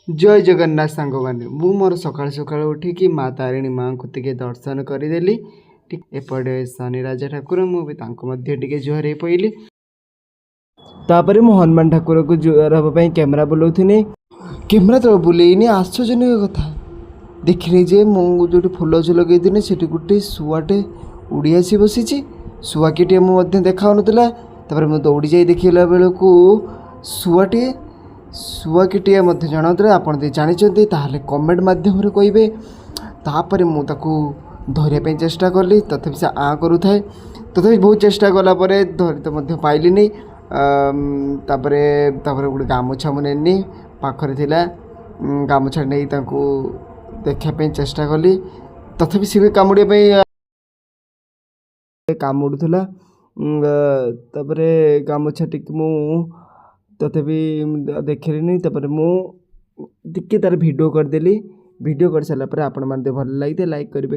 ଜୟ ଜଗନ୍ନାଥ ସାଙ୍ଗମାନେ। ମୁଁ ମୋର ସକାଳୁ ସକାଳୁ ଉଠିକି ମା ତାରିଣୀ ମାଆଙ୍କୁ ଟିକେ ଦର୍ଶନ କରିଦେଲି। ଠିକ୍ ଏପଟେ ଶନି ରାଜା ଠାକୁର, ମୁଁ ବି ତାଙ୍କୁ ମଧ୍ୟ ଟିକେ ଜୁହାର ହେଇ ପଇଲି। ତାପରେ ମୁଁ ହନୁମାନ ଠାକୁରକୁ ଜୁହାର ହେବା ପାଇଁ କ୍ୟାମେରା ବୁଲଉଥିଲି। କ୍ୟାମେରା ତଳେ ବୁଲେଇନି, ଆଶ୍ଚର୍ଯ୍ୟଜନକ କଥା ଦେଖିଲି ଯେ ମୁଁ ଯେଉଁଠି ଫୁଲ ଗଛ ଲଗେଇଥିଲି, ସେଠି ଗୋଟେ ଶୁଆଟେ ଉଡ଼ି ଆସି ବସିଛି। ଶୁଆକିଟିଏ ମୁଁ ମଧ୍ୟ ଦେଖାଯାଉନଥିଲା। ତାପରେ ମୁଁ ଦୌଡ଼ି ଯାଇ ଦେଖିଲା ବେଳକୁ ଶୁଆଟିଏ, ଶୁଆକିଟିଏ ମଧ୍ୟ ଜଣାଉଥିଲା। ଆପଣ ଯଦି ଜାଣିଛନ୍ତି, ତାହେଲେ କମେଣ୍ଟ ମାଧ୍ୟମରେ କହିବେ। ତାପରେ ମୁଁ ତାକୁ ଧରିବା ପାଇଁ ଚେଷ୍ଟା କଲି, ତଥାପି ସେ ଆଁ କରୁଥାଏ। ତଥାପି ବହୁତ ଚେଷ୍ଟା କଲା ପରେ ଧରି ତ ମଧ୍ୟ ପାଇଲିନି। ତାପରେ ତାପରେ ଗୋଟେ ଗାମୁଛା ମୁଁ ନେଲି, ପାଖରେ ଥିଲା। ଗାମୁଛା ନେଇ ତାଙ୍କୁ ଦେଖିବା ପାଇଁ ଚେଷ୍ଟା କଲି। ତଥାପି ସେ ବି କାମୁଡ଼ିବା ପାଇଁ କାମୁଡ଼ୁଥିଲା। ତାପରେ ଗାମୁଛା ଟିକେ ମୁଁ ତଥାପି ଦେଖିଲିନି। ତାପରେ ମୁଁ ଟିକେ ତାର ଭିଡ଼ିଓ କରିଦେଲି। ଭିଡ଼ିଓ କରିସାରିଲା ପରେ ଆପଣମାନେ ଯଦି ଭଲ ଲାଗିଥାଏ, ଲାଇକ୍ କରିବେ।